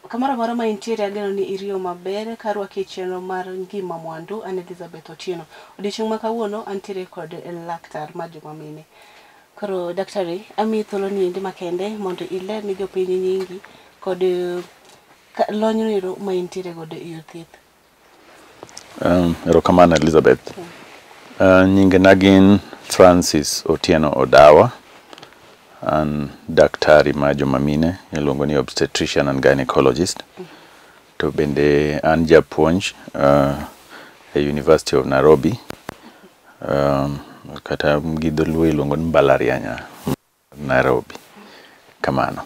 Kamoro amora ma intiere ageno ni iriyo maber karwaki e chenro mar ngima mwandu. An Elizabeth Otieno. Odiochieng' ma kawuono antiere kod laktar mar joma mine. Koro daktari, amiyi thuolo ni endi makende mondo iler ni jopiny nyingi kod lony noero ma intiere godo e yor thieth. Erokamano Elizabeth. Nyingena gin Francis Otieno Odawa. An daktari ma joma mine iluongo ni obstetrician and gynecologist. To bende an japuonj e University of Nairobi. Kata gi dholuo iluongo ni mbalariany Nairobi. Kamano.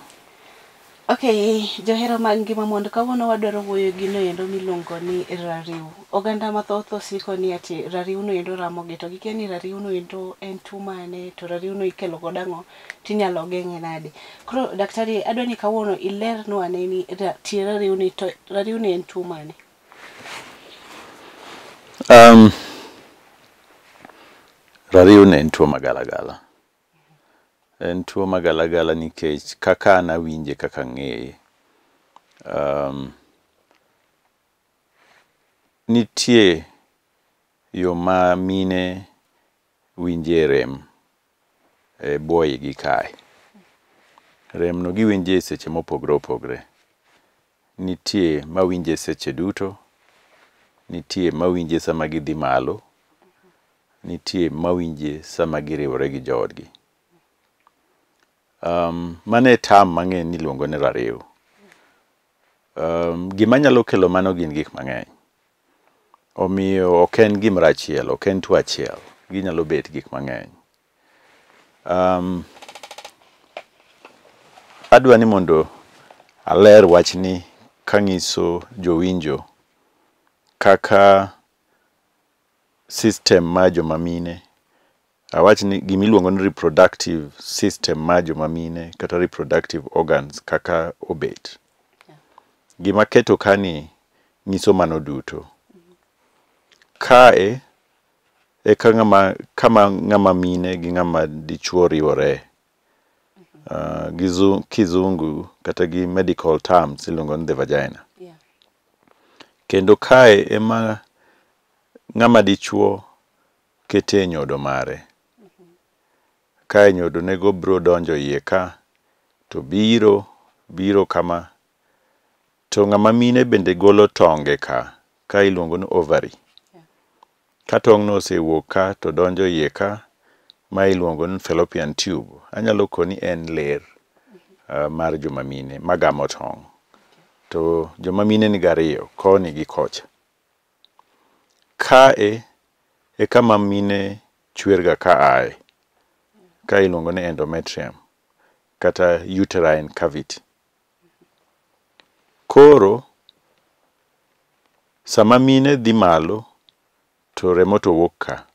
Okay, johera mag ngima mondo kawuono wadwaro wuoyo gino endo miluongo ni rariw. Oganda mathoth osiko ni ati rariw no endo ramogi to gikia ni rariw no endo en tuo mane to rariw no ikelo kod ang'o tinyalo geng'e nade. Koro daktari adwa ni kawuono ilernwa ane ni tie rariw ni to rariw ni en tuo mane? Rariw ni en tuo magalagala. En tuo magalagala nikech kaka an awinje kaka ang'eye. Nitie yo ma mine winje rem e bwo igi kae. Rem no giwinje seche mopogore opogore. Nitie mawinje seche duto, nitie mawinje sama gidhi malo, nitie mawinje sama giriwore gi joodgi. Mano e term mang'eny ni iluongo ni rariw. Gima nyalo kelo mano gin gik mang'eny. Omiyo ok en gimoro achiel, ok en tuo achiel. Ginyalo bet gik mang'eny. Adwa ni mondo aler wachni kang'iso jowinjo kaka system mar joma mine, awach ni gimiluongo ni reproductive system mar joma mine kata reproductive organs kaka obet. Gima keto kani nyiso mano duto. Kae e ka kama ng'ama mine gi ng'ama dichuo riwore. Gi kizungu kata gi medical terms iluongo ni the vagina. Kendo kae ema ng'ama dichuo kete nyodo mare. Kae nyodo nego biro donjo iye ka to biro biro kama to ng'ama mine bende golo tonge ka ka iluongo ni ovary. Ka tong' no osewuok ka to donjo iye ka ma iluongo ni fallopian tube. Anyalo koni en ler mar joma mine magamo tong'. To joma mine nigi ariyo, koni gi kocha. Kae e kama mine chwer ga ka ae. Ka iluongo ni endometrium kata uterine cavity. Koro sama mine dhi malo to remo to wuok ka.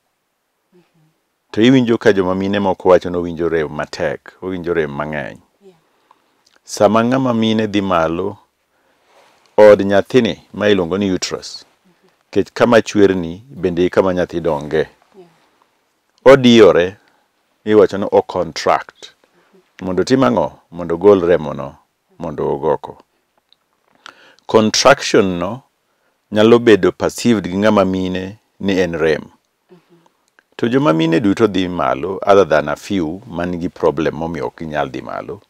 To iwinjo ka joma mine moko wacho ni owinjo rem matek, owinjo rem mang'eny. Sama ng'ama mine dhi malo, od nyathini ma iluongo ni uterus, nikech kama chwerni bende e kama nyathi donge. Odiyore, iwacho ni o contract. Mondo otim ang'o? Mondo ogol remono mondo owuog oko. Contraction no nyalo bedo perceived gi ng'ama mine ni en rem. To joma mine duto dhi malo other than a few man gi problem momiyo ok ginyal dhi malo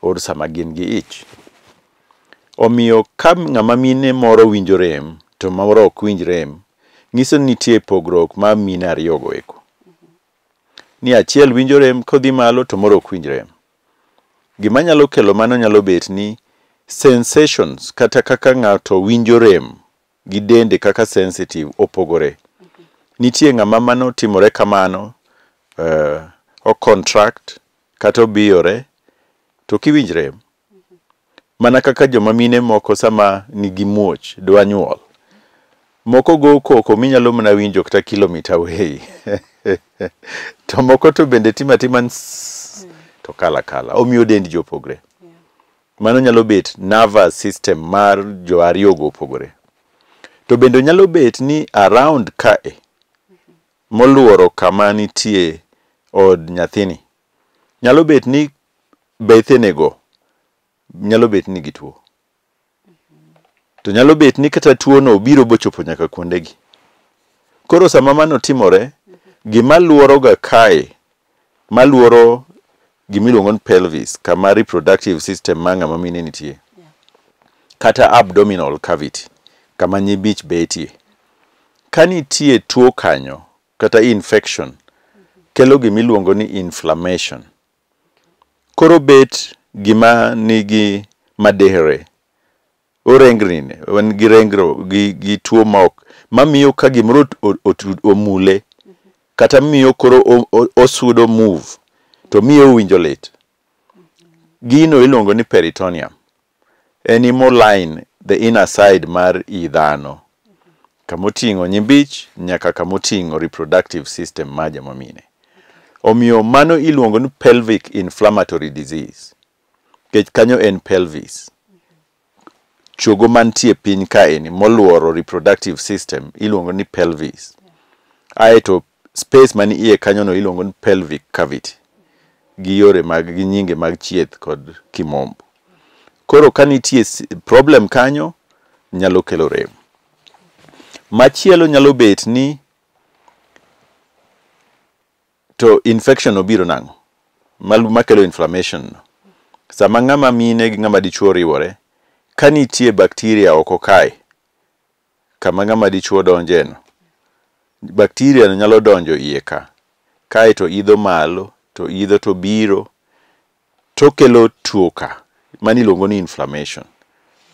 or sama gin gi ich. Omiyo ka ng'ama mine moro winjo rem to moro ok winj rem, nyiso ni nitie pogruok mar mine ariyo go eko. Ni achiel winjo rem kodhi malo to moro ok winj rem. Gima nyalo kelo mano nyalo bet ni sensations kata kaka ng'ato winjo rem gi dende kaka sensitive opogore. Nitie ng'ama mano timore kamano, o contract kata obiyore to ok iwinj rem. Mana kaka joma mine moko sama nigi muoch dwa nyuol. Moko go koko minyalo mana winjo kata kilomita away. To moko to bende timo atima to kalo akala. Omiyo dend ji opogre. Mano nyalo bet nervous system mar jo ariyo go opogore. To bende nyalo bet ni around kae moluoro kama nitie od nyathini nyalo bet ni bethene go nyalo bet ni gituo. To nyalo bet ni kata tuo no obiro bochopo nyaka kuondegi. Koro sama mano timore, gima luoro ga kae, maluoro gimiluongo ni pelvis, kama reproductive system mar ng'ama mine nitie, kata abdominal cavity, kama nyibich betie. Ka nitie tuo kanyo, kata infection, kelo gimiluongo ni inflammation. Koro bet gima nigi madere, orengrine, en gi rengro, gi tuo maok, mamiyo ka gimoro omule, kata miyo koro osudo move, to miyo owinjo lit. Gino iluongo ni peritoneum. En imo line the inner side mar i dhano. Kamoting'o nyimbich nyaka kamoting'o reproductive system mar joma mine. Omiyo mano iluongo ni pelvic inflammatory disease. Nikech kanyo en pelvis. Chogo mantie piny kaeni moluoro reproductive system iluongo ni pelvis. Aeto space mani iye kanyo no iluongo ni pelvic cavity. Gi yore mag gi nyinge mag chieth kod kimombo. Koro ka nitie problem kanyo nyalo kelo rem. Machielo nyalo bet ni to infection obiro nang'o? Makelo inflammation no. Sama ng'ama mine gi ng'ama dichuo riwore, ka nitie bacteria oko kae, kama ng'ama dichuo donje no, bacteria no nyalo donjo iye ka, kae to idho malo, to idho to biro, to kelo tuo ka. Mano iluongo ni inflammation.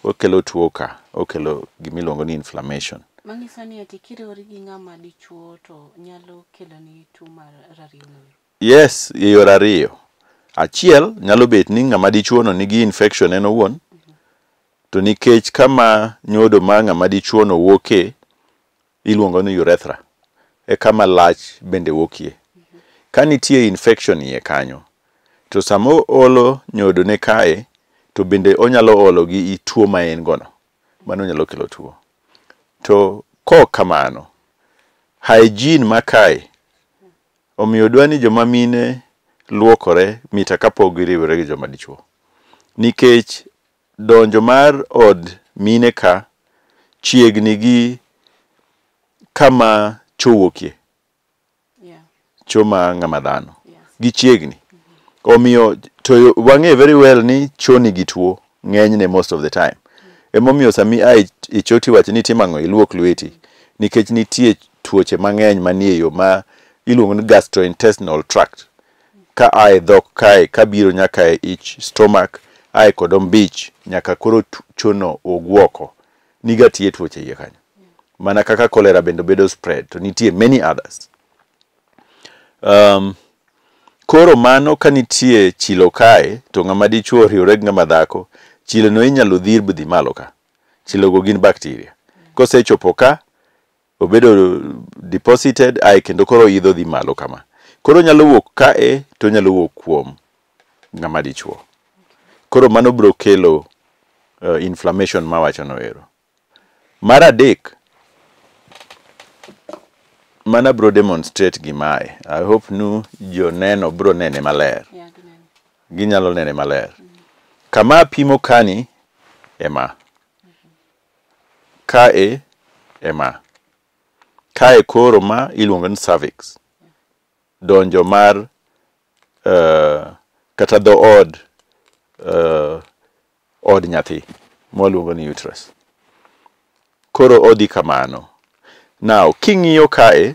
Okelo tuo ka, okelo gimiluongo ni inflammation. Manyiso ni ati kiriwori gi ng'ama dichuo to nyalo keloni tuo mar rariw no. Yes, e yore ariyo. Achiel nyalo bet ni ng'ama dichuo no nigi infection en owuon, to nikech kama nyodo mar ng'ama dichuo no wuoke iluongo ni urethra, e kama lach bende wuokie. Ka nitie infection iye kanyo, to sama oolo nyodo ne kae, to bende onyalo olo gi tuo ma en go no. Mano nyalo kelo tuo. To kok kamano, hygiene ma kae, omiyo dwa ni joma mine luokore mita kapok giriwore gi joma dichuo. Nikech donjo mar od mine ka chiegni gi kama cho wuokie. Cho ma ng'ama dhano. Gichiegni. Omiyo to wang'e very well ni cho nigi tuo ng'enyne most of the time. Emomiyo sami a e cho tiwacho ni timo ang'o iluok lweti. Nikech nitie tuoche mang'eny manie yo ma iluongo ni gastrointestinal tract. Ka a e dhok kae kabiro nyaka e ich stomach ae kod ombich nyaka koro chono ogwoko. Niga tie tuoche iye kanyo. Mana kaka cholera bende bedo spread to nitie many others. Koro mano ka nitie chilo kae to ng'ama dichuo oriwore gi ng'ama dhako, chilo no inyalo dhir dhi malo ka. Chilo go gin bacteria. Kosechopo ka, obedo deposited ae kendo koro idho dhi malo kama. Koro nyalo wuok kae to nyalo wuok kuom ng'ama dichuo. Koro mano biro kelo inflammation mawacho no ero. Mar adek, mana bro demonstrate gimae. I hope nu joneno bro nene maler. Ginyalo nene maler. Kama apimo kani ema. Kae ema. Kae koro ma iluongo ni cervix. Donjo mar kata dho od od nyathi mwaluongo ni uterus. Koro odhi kamano. Now, king'iyo kae,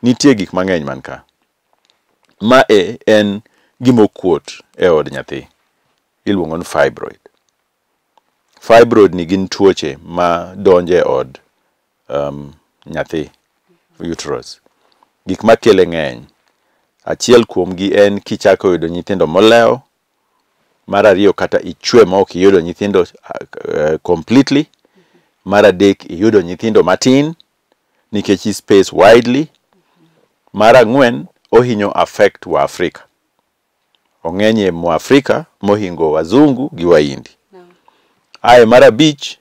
nitie gik mang'eny man ka. Mae en gima okuot e od nyathi. Iluongo ni fibroid. Fibroid ni gin tuoche ma donjo e od nyathi, uterus. Gik makele ng'eny. Achiel kuomgi en kichako yudo nyithindo molewo. Mar ariyo kata ichwe ma ok iyudo nyithindo completely. Mar adek iyudo nyithindo matin nikech i space widely. Mar ang'wen ohinyo affect wa Afrika. Ong'eny e Mwafrika mohingo wazungu gi Wahindi. Ae mar abich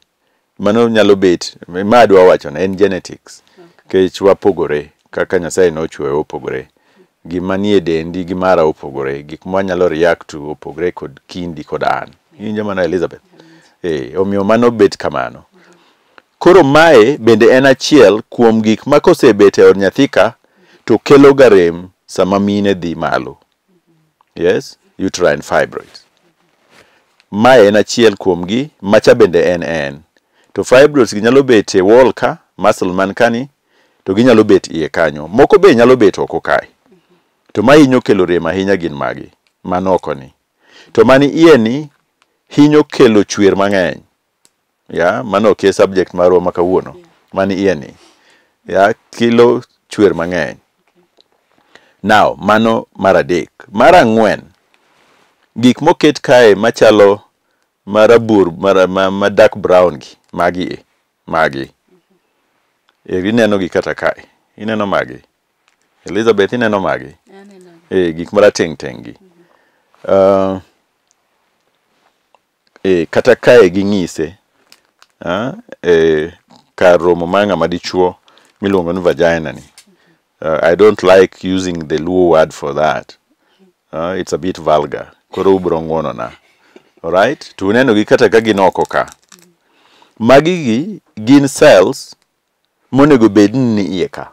mano nyalo bet ma adwa wacho en genetics. Nikech wapogore kaka Nyasaye nochweyo opogore. Gima nie dendi gi mara opogore. Gik mwanyalo react to opogore kod kindi kod an. Iwinjo mano Elizabeth? Omiyo mano bet kamano. Koro mae bende en achiel kuom gik ma kosebet e od nyathi ka to kelo ga rem sama mine dhi malo. Yes, uterine fibroids. Mae en achiel kuom gi, macha bende en. To fibroids gi nyalo bet e wall ka, muscle man kani, to ginyalo bet iye kanyo. Moko be nyalo bet oko kae. To ma hinyo kelo rem ahinya gin magi, man oko ni. To mani iye ni hinyo kelo chwer mang'eny. Ya, mano ok e subject marwa ma kawuono. Mani iye ni. Ya, kelo chwer mang'eny. Now, mano mar adek. Mar ang'wen, gik moket kae machalo marabur ma dark brown gi, magi e, magi. E, ineno gi kata kae. Ineno magi. Elizabeth, ineno magi? E, gik marateng' teng' gi. Kata kae ging'ise. Kar romo mar ng'ama dichuo miluongo ni vagina ni. I don't like using the Luo word for that. It's a bit vulgar. Koro ubro ng'uono na. Alright? To uneno gi kata ka gin oko ka. Magi gi gin cells monego bed ni iye ka.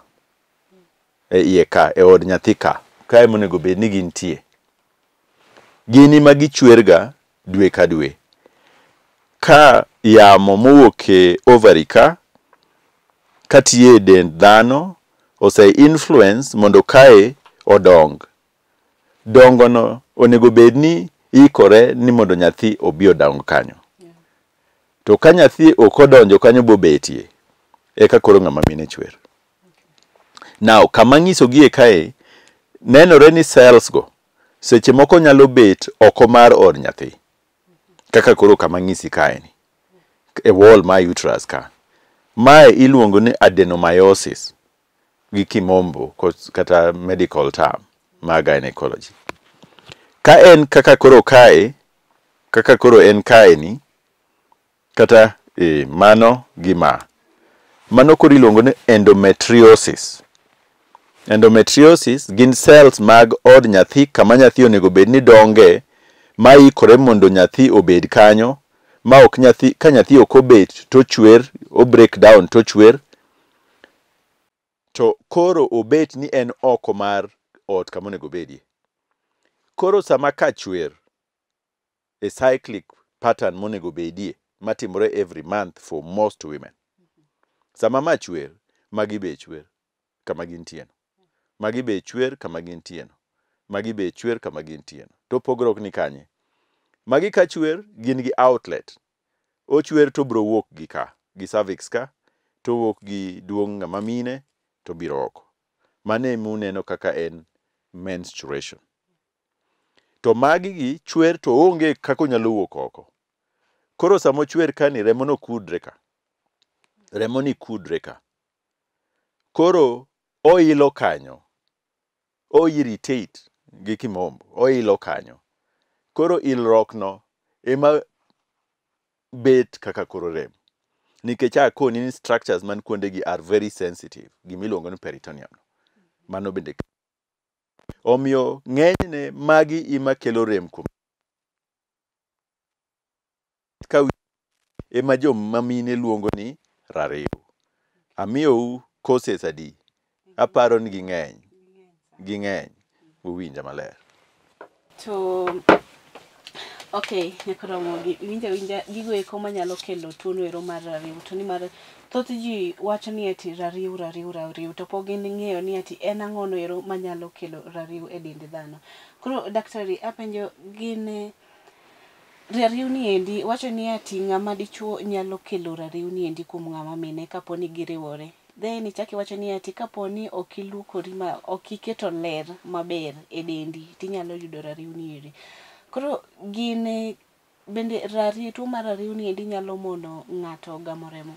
E iye ka, e od nyathi ka. Kae monego bed ni gintie. Gin ema gichwer ga dwe ka dwe. Ka yamo mowuok e ovary ka, katiyo e dend dhano, ose influence mondo kae odong. Dongo no onego bed ni ikore ni mondo nyathi obi odong kanyo. To ka nyathi ok odonjo kanyo bobetie, eka koro ng'ama mine chwer. Now, kama ng'isogie kae, nenore ni cells go seche moko nyalo bet oko mar od nyathi. Kaka koro kama ng'isi kae ni. E wall mar uterus ka. Mae iluongo ni adenomyosis gi kimombo kata medical term mar gynecology. Ka en kaka koro kae, kaka koro en kae ni, kata mano gi ma. Mano koro iluongo ni endometriosis. Endometriosis gin cells mag od nyathi kama nyathi onego bed ni donge, ma ikore mondo nyathi obed kanyo, ma ok nyathi, ka nyathi ok obet to chwer, o break down to chwer, to koro obet ni en oko mar ot kama onego obedie. Koro sama ka chwer, e cyclic pattern monego bedie, matimore every month for most women. Sama ma chwer, magi be chwer kama gintie no. Magi be chwer kama gintie no. Magi be chwer kama gintie no. To pogruok ni kanye? Magi ka chwer gin gi outlet. Ochwer to bro wuok gi ka, gi cervix ka, to wuok gi duong' ng'ama mine to biro oko. Mano ema uneno kaka en menstruation. To magi gi chwer to onge kaka onyalo wuok oko. Koro sama ochwer ka ni remo no kudre ka. Remo ni kudre ka. Koro oilo kanyo. O irritate gi kimombo. Oilo kanyo. Koro ilruok no ema bet kaka koro rem. Nikech akoni ni structures man kuonde gi are very sensitive. Gimiluongo ni peritoneum. Mano bende. Omiyo ng'enyne magi ema kelo rem kuom ka ema joma mine luongo ni rariw. Amiyou causes adi? Aparo ni ging'eny. Ging'eny. Uwinja maler. To okay, nyaka Ramogi, iwinjo awinja gigo eko manyalo kelo tuo no ero mar rariw to nimar thoth ji wacho ni ati rariw rariw rariw to pok ging'eyo ni ati en ang'o no ero manyalo kelo rariw e dend dhano. Koro daktari apenjo gin rariw ni endi wacho ni ati ng'ama dichuo nyalo kelo rariw ni endi kuom ng'ama mine kapo ni giriwore. Then ichako iwacho ni ati kapo ni ok iluokori ma ok iketo ler maber e dendi tinyalo yudo rariw ni eri. Koro gin bende rariw tuo mar rariw ni endi nyalo mono ng'ato gamo remo?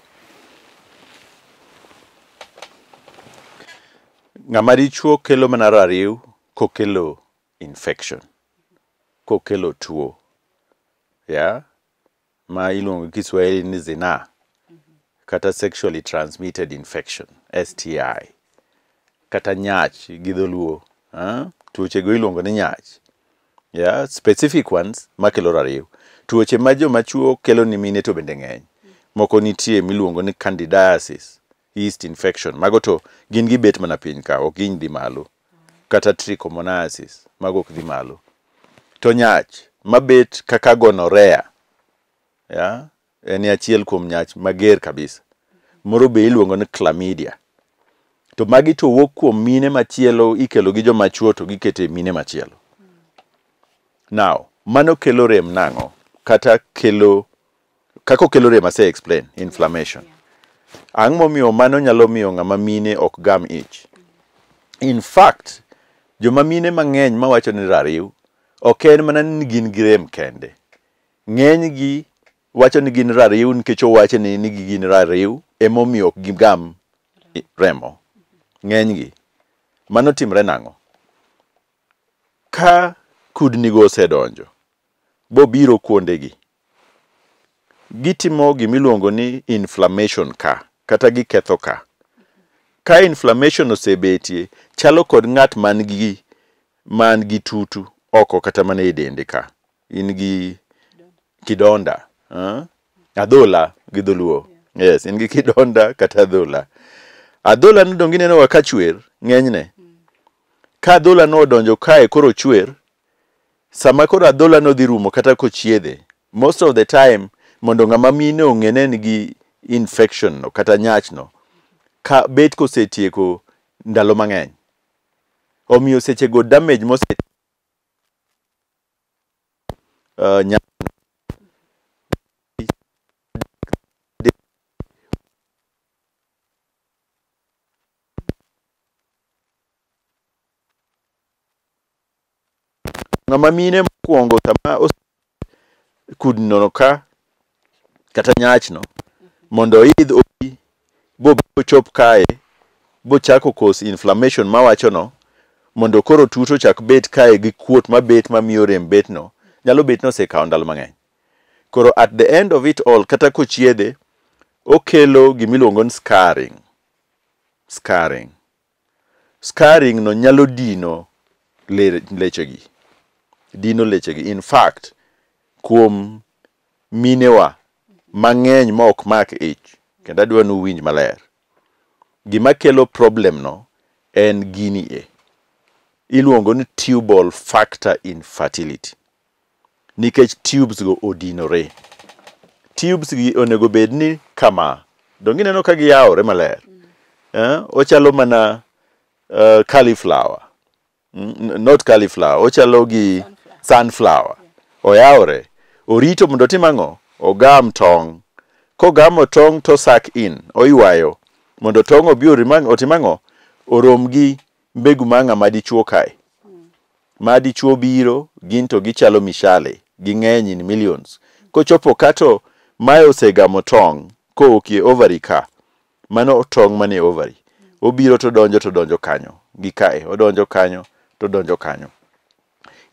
Ng'ama dichuo kelo mana rariw kokelo infection, kokelo tuo. Yeah? Ma iluongo gi Kiswahili ni zinaa. Kata sexually transmitted infection, STI. Kata nyach gi dholuo. Tuoche go iluongo ni nyach. Yeah, specific ones makelo rariw. Tuoche ma joma chuo kelo ni mine to bende ng'eny. Moko nitie miluongo ni candidiasis, yeast infection. Mago to gin gibet mana piny ka, ok giny dhi malo. Kata trichomoniasis, mago ok dhi malo. To nyach mabet kaka gonorrhea, ya, en achiel kuom nyach mager kabisa. Moro be iluongo ni chlamydia. To magi to wuok kuom mine machielo, ikelo gi joma chuo to giketo e mine machielo. Now, mano kelo rem nang'o? Kata kelo, kaka okelo rem ase explain, inflammation. Ang'o momiyo mano nyalo miyo ng'ama mine ok gam ich? In fact, joma mine mang'eny mawacho ni rariw, ok en mana ni gin gi rem kende. Ng'eny gi wacho ni gin rariw nikech owacho ni gin rariw emomiyo ok gigam remo. Ng'eny gi. Mano timre nang'o? Ka kudni go osedonjo, bobiro kuondegi, gitimo gimiluongo ni inflammation ka, kata giketho ka. Ka inflammation osebetie, chalo kod ng'at man gi tutu oko kata mana e dende ka. In gi kidonda, adhola gi dholuo. Yes, in gi kidonda kata adhola. Adhola no donge ineno ga ka chwer ng'enyne. Ka adhola no odonjo kae koro chwer, sama koro adhola no dhi rumo kata kochiedhe, most of the time mondo ng'ama mine ong'e ne en gi infection no kata nyach no, ka bet kosetieko ndalo mang'eny. Omiyo seche go damage mose ng'ama mine mokwongo sama kudno ka kata nyachno mondo oidh obi bobi ochop kae bochako cause inflammation mawachono mondo koro tuto chak bet kae gi kuot mabet mamiyo rem bet no nyalo bet ni osekawo ndalo mang'eny. Koro at the end of it all, kata kochiedhe, okelo gimiluongo ni scarring. Scarring no nyalo dino lechegi, dino lechegi. In fact, kuom minewa mang'eny ma ok mak ich, kendo adwa ni uwinj maler, gima kelo problem no en gini e iluongo ni tubal factor infertility, nikech tubes go odinore. Tubes gi onego bed ni kama donge ineno ka giyawore maler, eh? Ochalo mana cauliflower. Not cauliflower, ochalo gi sunflower. Oyawore orito mondo otim ang'o? Ogam tong'. Kogamo tong' to suck in, oywayo mondo tong' obi otim ang'o? Orom gi mbegu mar ng'ama dichuo kae. Ma dichuo biro, gin to gichalo mishale, ging'eny in millions. Kochopo ka to mae osegamo tong' kowuok e ovary ka, mano tong' manie ovary, obiro to donjo, to donjo kanyo gi kae, odonjo kanyo to donjo kanyo.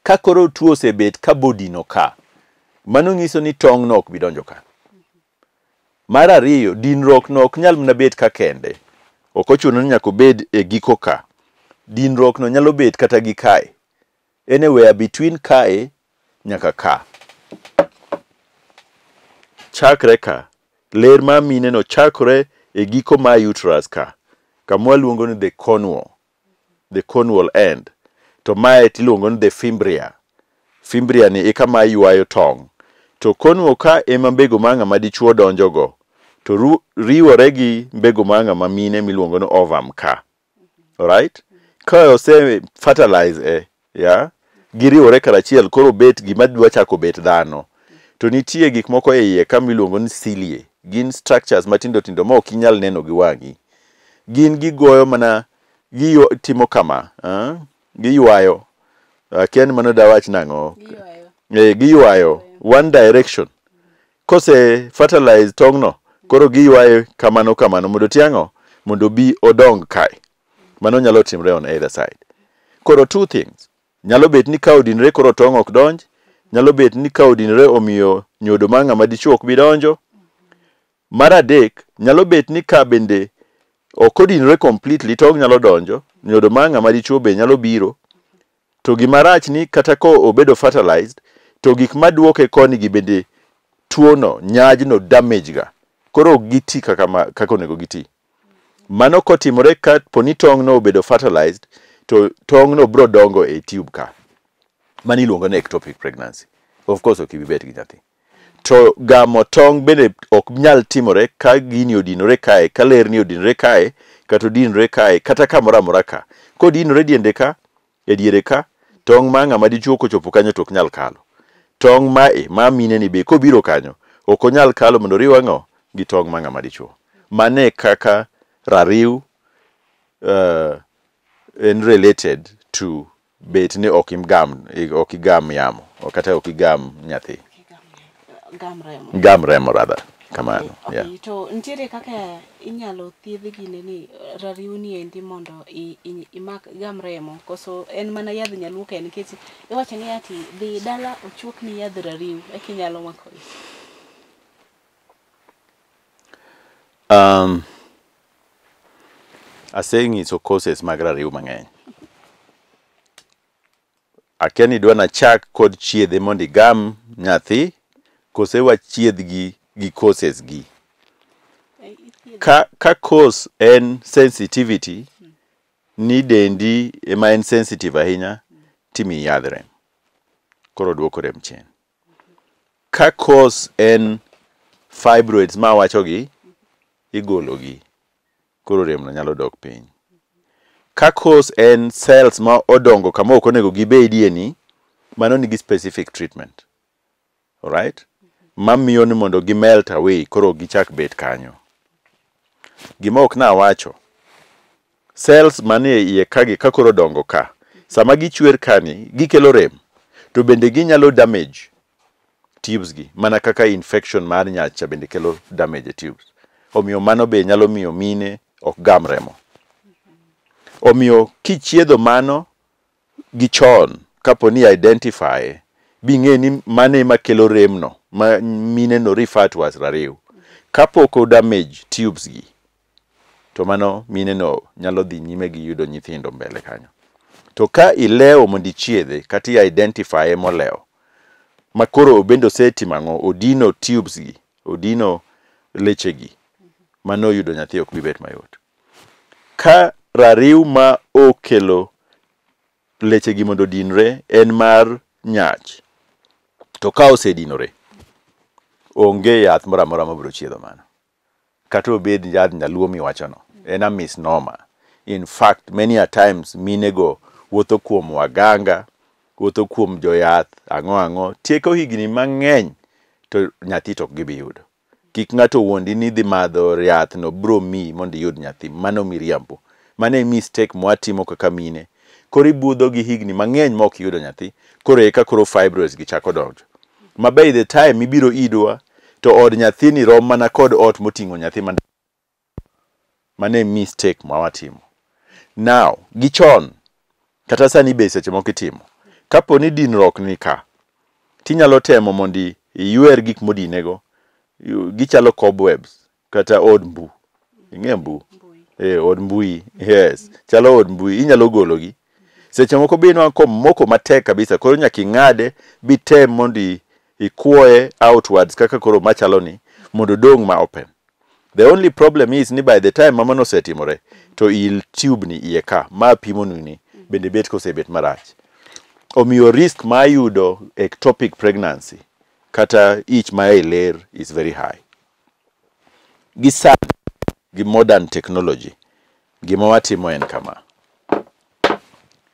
Ka koro tuo osebet ka bodino ka, mano nyiso ni tong' no ok bi donjo ka. Mar ariyo, dinruok no ok nyal mana bet ka kende, ok ochuno ni nyaka obed e giko ka. Dinruok no nyalo bet kata gi kae, anywhere between kae nyaka ka. Chakre ka ler mar mine no chakore e giko mar uterus ka, kama waluongo ni the cornual, the cornual end, to mae tiluongo ni the fimbria. Fimbria ni e kama ywayo tong', to cornual ka ema mbegu mar ng'ama dichuo donjo go to riwore gi mbegu mar ng'ama mine miluongo ni ovum ka. Alright, ka ose fertilize e ya giriwore karachiel, koro bet gima dwa chako bet dhano. To nitie gik moko e iye ka miluongo ni cilia. Gin structures matindo tindo ma ok inyal neno gi wang'i. Gin gigoyo mana gitimo kama, giywayo, akia ni mano dawach nang'o. Giywayo one direction. Kose fertilize tong' no, koro giywaye kamano kamano mondo oti ang'o? Mondo obi odong kae. Mano nyalo timre on either side. Koro two things nyalo bet ni ka odinore koro tong' ok donj, nyalo bet ni ka odinore omiyo nyodo mar ng'ama dichuo ok bi donjo. Mar adek, nyalo bet ni ka bende ok odinore completely, tong' nyalo donjo, nyodo mar ng'ama dichuo be nyalo biro. To gima rach ni kata ko obedo fertilized, to gik maduoke koni gi bende tuo no, nyajno damage ga. Koro ok giti kaka, kaka onego giti. Mano kotimore ka poni tong' no obedo fertilized, to tong' no bro dongo e tube ka. Mano iluongo ni ectopic pregnancy. Of course ok ibi bet gi nyathi. To gamo tong' bende ok nyal timore ka gini odinore kae, ka lerni odinore kae, kata odinore kae, kata kamoro amora ka. Kodinore diende ka, e diere ka, tong' ma ng'ama dichuo kochopo kanyo to ok nyal kalo. Tong' ma e, ma mine ni be kobiro kanyo, ok onyal kalo mondo oriw ang'o gi tong' ma ng'ama dichuo. Mano e kaka rariw en related to bet ni ok igam, ok igam yamo, kata ok igam nyathi. Gam remo. Gam remo rather. Kamano. Okay, Yeah. to nitiere kaka inyalo thiedh gine ni rariw ni endi mondo imak gam remo koso en mana yadh nyaluo kende nikech iwacho ni ati dhi dala ochuok ni yadh rariw eka inyalo mako ich. Aseng'iso causes mag rariw mang'eny. Akia ni idwa nachak kod chiedhe mondo igam nyathi, kose wachiedh gi causes gi. Ithiedho. Ka cause en sensitivity, ni dendi ema en sensitive ahinya, timiyi yadh rem. Koro duoko rem chien. Ka cause en fibroids ma awachogi, igologi. Koro rem no nyalo dok piny. Ka cause en cells ma odongo kama ok onego gibedie ni, mano nigi specific treatment. Alright? Mamiyo ni mondo gi melt away, koro gichak bet kanyo. Gima ok nawacho, cells manie iye kagi ka koro dongo ka, sama gichwer kani, gikelo rem, to bende ginyalo damage tubes gi, mana kaka infection mar nyach cha bende kelo damage e tubes. Omiyo mano be nyalo miyo mine ok gam remo. Omiyo kichiedho mano gi chon, kapo ni identify, bing'e ni mano ema kelo rem no, ma mine no refer to as rariw. Kapok o damage tubes gi, to mano mine no nyalo dhi nyime gi yudo nyithindo mbele kanyo. To ka ilewo mondo ichiedhe, kata i identify molewo, ma koro bende osetimo ang'o, odino tubes gi, odino leche gi, mano yudo nyathi ok bi bet mayot. Ka rariw ma okelo leche gi mondo odinre en mar nyach, to ka osedinore, onge yath moro amora mabiro chiedho mano. Kata obed yadh nyaluo miwachono, en a misnomer. In fact, many a times mine go wuotho kuom waganga, wuotho kuom joyath, ang'o ang'o, tieko higni mang'eny to nyathi to ok gibi yudo. Kik ng'ato wuondi ni dhi madho yath no bro miyi mondo iyud nyathi, mano miriambo. Mano e mistake mwatimo kaka mine. Koro ibudho gi higni mang'eny ma ok iyudo nyathi, koro eka koro fibroids gi chako donjo. Ma by the time ibiro idwa, to od nyathini rom mana kod ot moting'o nyathi man. Mano e mistake ma watimo. Now, gi chon, kata sani be seche moko itimo. Kapo ni dinruok ni ka, tinyalo temo mondo iywer gik modinego. Gichalo cobwebs kata od mbu. Ing'e mbu? Od mbui. Yes. Chalo od mbui. Inyalo gologi. Seche moko be inwang'o komoko matek kabisa. Koro nyaka ing'ade bitem mondo ikuoye outwards kaka koro machalo ni mondo odong' ma open. The only problem is ni by the time ma mano osetimore to il tube ni iye ka ma apimonu ni bende bet kosebet marach. Omiyo risk ma yudo ectopic pregnancy kata ich ma e ler is very high. Gi sani gi modern technology gima watimo en kama.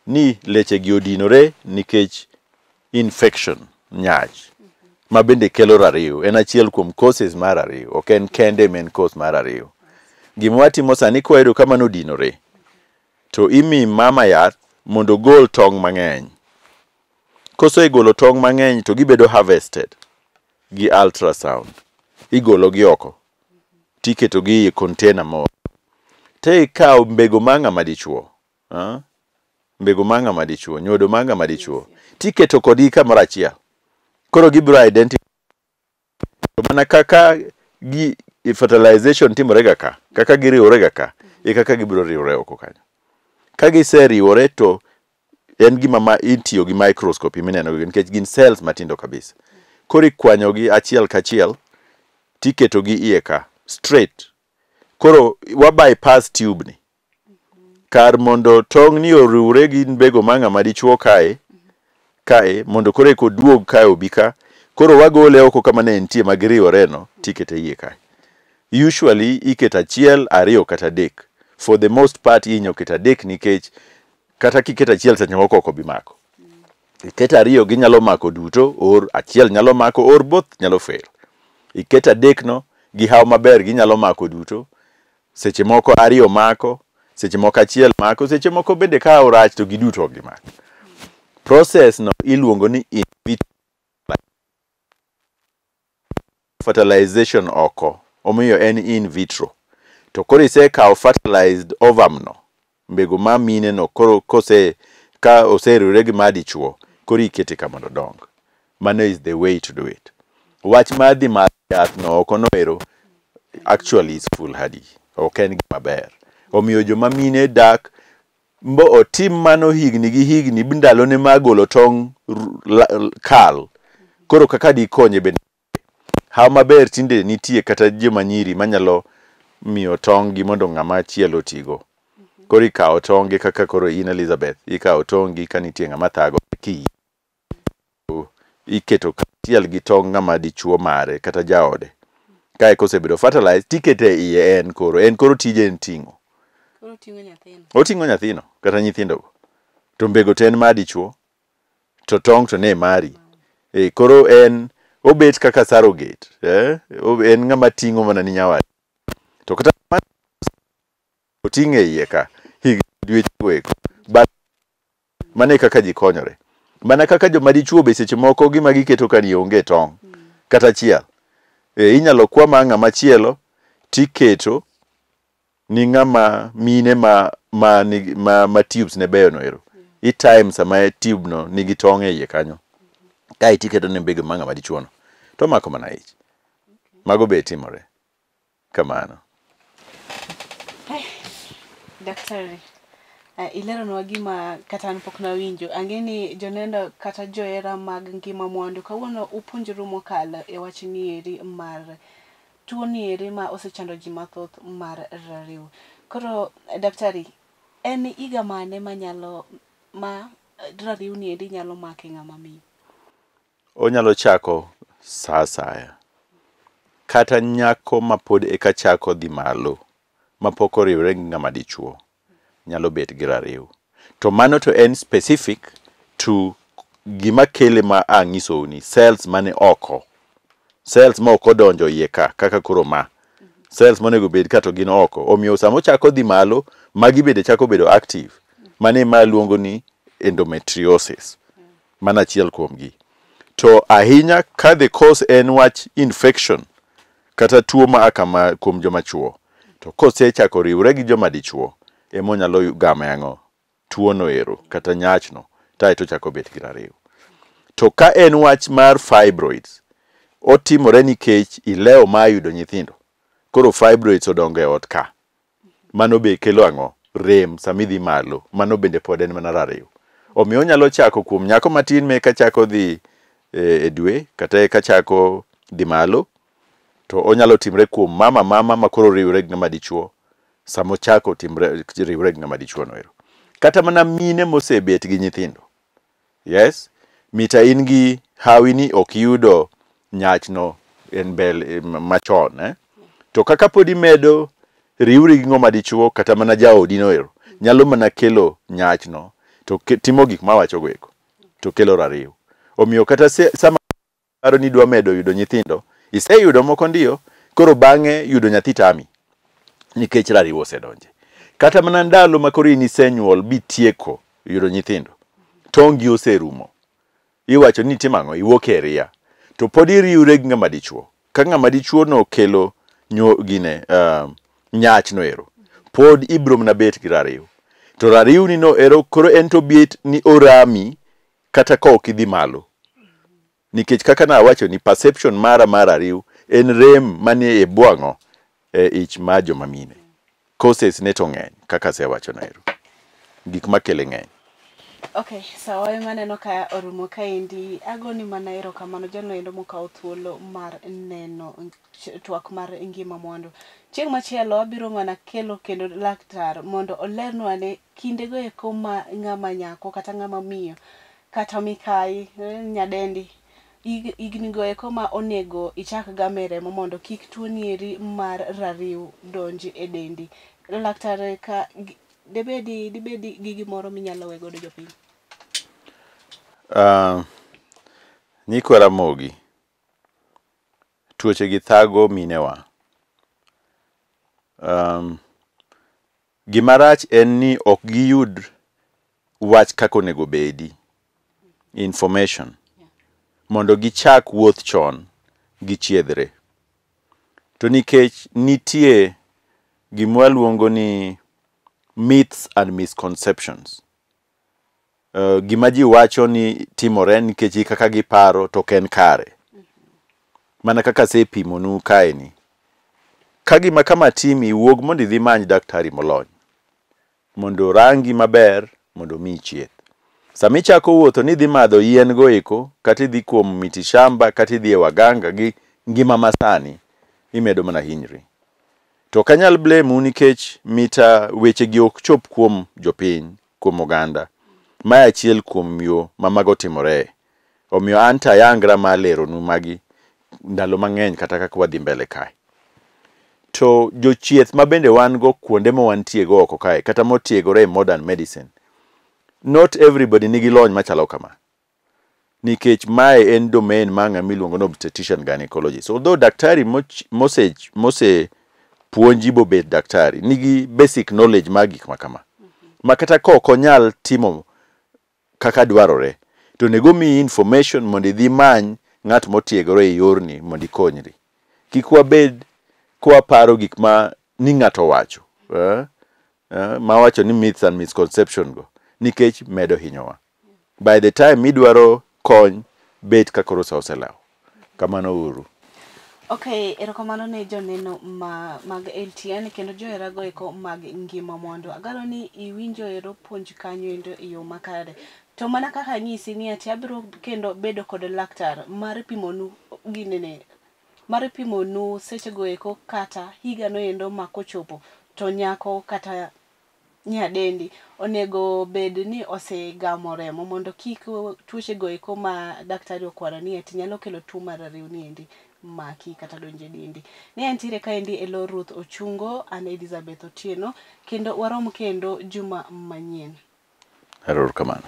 Ni leche gi odinore nikech infection nyach ma bende kelo rariw. En achiel kuom causes mar rariw. Ok en kende ma en cause mar rariw. Gima watimo sani kwayudo ka mano odinore to imi mama yath mondo ogol tong' mang'eny. Kosegolo tong' mang'eny to gibedo harvested gi ultrasound. Igolo gi oko tiketo gi e container moro. Te ikawo mbego mar ng'ama dichuo, mbego mar ng'ama dichuo, nyodo mar ng'ama dichuo, tiketo kodgi kamoro achiel. Koro gibiro identify mana kaka gi fertilization timore ga ka, kaka giriwore ga ka, e kaka gibiro riwore oko kanyo. Ka giseriwore to en gima ma itiyo gi microscope mineno gi nikech gin cells matindo kabisa. Koro ikwanyo gi achiel kachiel tiketo gi iye ka. Straight. Koro wa bypass tube ni. Kar mondo tong' ni oriwre gi mbego ma ng'ama dichuo kae, kae mondo koro eka oduog kae obi ka. Koro wagole oko kama ne entie ma giriwore no tikete iye kae. Usually iketo achiel, ariyo kata adek. For the most part ihinyo keto adek nikech kata kiketo achiel seche moko ok obi mako. Iketo ariyo ginyalo mako duto or achiel nyalo mako or both nyalo fail. Iketo adek no gi haw maber ginyalo mako duto. Seche moko ariyo mako, seche moko achiel mako, seche moko bende ka orach to giduto ok gimako. Process no iluongo ni in vitro fertilization oko, omiyo en in vitro. To koro isekawo fertilized ovum no, mbegu ma mine no koro kose ka oseriwre gi ma dichuo, koro ikete ka mondo odong. Mano is the way to do it. Wach mar dhi madho yath no oko no ero actually is foolhardy. Ok en gima ber. Omiyo joma mine dak mbo otim mano higni gi higni ndalone mar golo tong' kal. Koro kaka dikonye bende haw maber tinde nitie kata joma nyiri manyalo miyo tong' gi mondo ng'ama chielo otigo. Koro ikawo tong' gi kaka koro in Elizabeth, ikawo tong' gi ka nitie ng'ama thago ki iketo kachiel gi tong' ng'ama dichuo mare kata jaode. Kae kosebedo fertilized tikete e iye en koro, en koro tije en ting'o. Koro oting'o nyathino. Oting'o nyathino kata nyithindo go. To mbego to en mar dichuo, to tong' to ne mari. E, koro en obet kaka surrogate, eh? En ng'ama ting'o mana ni nyawad. To kata oting'e iye ka higni dweche go eko. But mano e kaka ji konyore. Mana kaka joma dichuo be seche moko gima giketo ka ni onge tong' kata achiel. E, inyalo kwa ma ng'ama chielo tiketo ni ng'ama mine ma ma ma, ma, ma tubes ne beyo no ero. I time sama tube no nigi tong' e iye kanyo. Kae tiketo ne mbego ma ng'ama dichuo no. To mako mana ich. Mago be timore. Kamano. Daktari, ileronwa gima kata an pok nawinjo. Ang'e ni joneno kata johera mag ngima mwandu kawuono upuonjru mokalo e wach nieri mar tuo nieri ma osechando ji mathoth mar rariw. Koro daktari, en higa mane manyalo ma rariw nieri nyalo make ng'ama miyo? Onyalo chako sa asaya. Kata nyako mapod eka chako dhi malo, mapok oriwre gi ng'ama dichuo, nyalo bet gi rariw. To mano to en specific to gima kele ma ang'isou ni cells mane oko. Cells ma ok odonjo iye ka, kaka koro ma. Cells monego bed ka to gin oko. Omiyo sama ochako dhi malo, magi bende chako bedo active. Mano ema luongo ni endometriosis. Mano achiel kuom gi. To ahinya ka the cause en wach infection kata tuo ma a kama kuom joma chuo, to kosechako riwre gi joma dichuo, ema onyalo game ang'o? Tuo no ero kata nyach no, kaeto ochako bet gi rariw. To ka en wach mar fibroids, otimore nikech ilewo mar yudo nyithindo. Koro fibroids odongo e ot ka. Mano be kelo ang'o? Rem sama idhi malo. Mano bende pod en mana rariw. Omiyo onyalo chako kuom nyako matin ma eka chako dhi e dwe kata eka chako dhi malo, to onyalo timre kuom mama mama ma koro riwre gi ng'ama dichuo sama ochako timre riwre gi ng'ama dichuo no ero. Kata mana mine mosebet gi nyithindo. Yes, mita in gi hawi ni ok iyudo nyach no en mbele machon, eh? To kaka pod imedo riwri gi ng'ama dichuo kata mana jaodi no ero, nyalo mana kelo nyach no to timo gik mawacho go eko to kelo rariw. Omiyo kata sama paro ni idwa medo yudo nyithindo, iseyudo moko ndiyo, koro bang'e yudo nyathi tami nikech rariw osedonje. Kata mana ndalo ma koro in isenyuol bitieko yudo nyithindo, tongi oserumo. Iwacho ni itimo ang'o? Iwuok e ria. To pod iriwre gi ng'ama dichuo. Ka ng'ama dichuo no okelo gine nyach no ero, pod ibiro mana bet gi rariw. To rariw ni no ero koro en to bet ni orami kata ka ok idhi malo. Nikech kaka nawacho ni perception mara mar rariw en rem manie e bwo ang'o? E ich mar joma mine. Causes ne to ng'eny kaka asewacho no ero. Gik makele ng'eny. Okay, sawa ema aneno ka orumo kaendi. Agoni mana erokamano jalno endo mokawo thuolo mar neno twak mar Ngima Mwandu. Chieng' machielo abiro mana kelo kendo laktar mondo olernwa ne kindego eko ma ng'ama nyako kata ng'ama miyo kata mikayi, nyadendi, higni go eko ma onego ichak game remo mondo kik tuo nieri mar rariw donj e dendi. Laktar, ka dibedi gi gimoro minyalo we godo jopiny? Nyikwa Ramogi, tuoche gi thago minewa. Gima rach en ni ok giyud wach kaka onego bedi, information, mondo gichak wuoth chon gichiedhre. To nikech nitie gima waluongo ni myths and misconceptions. Gima ji wacho ni timore nikech kaka giparo to ok en kare. Mana kaka asepimonu kaeni. Ka gima kama timi, wuog mondo idhi many daktari molony. Mondo orangi maber, mondo omiyi chieth. Sama ichako wuotho ni idhi madho yien go eko, kata idhi kuom miti shamba, kata idhi e waganga gi ngima masani, imedo mana hinyri. To ok anyal blame u nikech mita weche gi ok chop kuom jopiny, kuom oganda. Mae achiel kuom yo ma mago timore. Omiyo an to ayangra mar leronu magi ndalo mang'eny kata kaka wadhi mbele kae. To jochieth ma bende wan go kuonde ma wantie go oko kae, kata motiegore e modern medicine, not everybody nigi lony machalo kama. Nikech mae en domain mar ng'ama iluongo ni obstetrician gynecologist. Although daktari mose puonji bobet daktari, nigi basic knowledge mar gik ma kama. Ma kata ka ok onyal timo kaka dwarore, to onego omiyi information mondo idhi many ng'at motiegore e yorni mondo ikonyri. Kik wabed kwaparo gik ma ni ng'ato owacho, mawacho ni myths and misconception go, nikech medo hinyowa. By the time idwaro kony, bet ka koro sa oselawo. Kamano uru. Okay, erokamano ne joneno mag LTN kendo joherago eko mag Ngima Mwandu. Agalo ni iwinjo ero puonj kanyo endo e yo makare. To mana kaka anyisi ni ati abiro kendo bedo kod laktar mar pimonu ginene, mar pimonu sechego eko kata higano endo ma kochopo to nyako kata nyadendi onego bed ni osegamo remo mondo kik tuoche go eko ma daktari okwano ni eti nyalo kelo tuo mar rariw ni endi maki kata donjo e dendi. Ne antiere kaendi e lo Ruth Ochungo, an Elizabeth Otieno, kendo warom kendo juma manyien. Erokamano.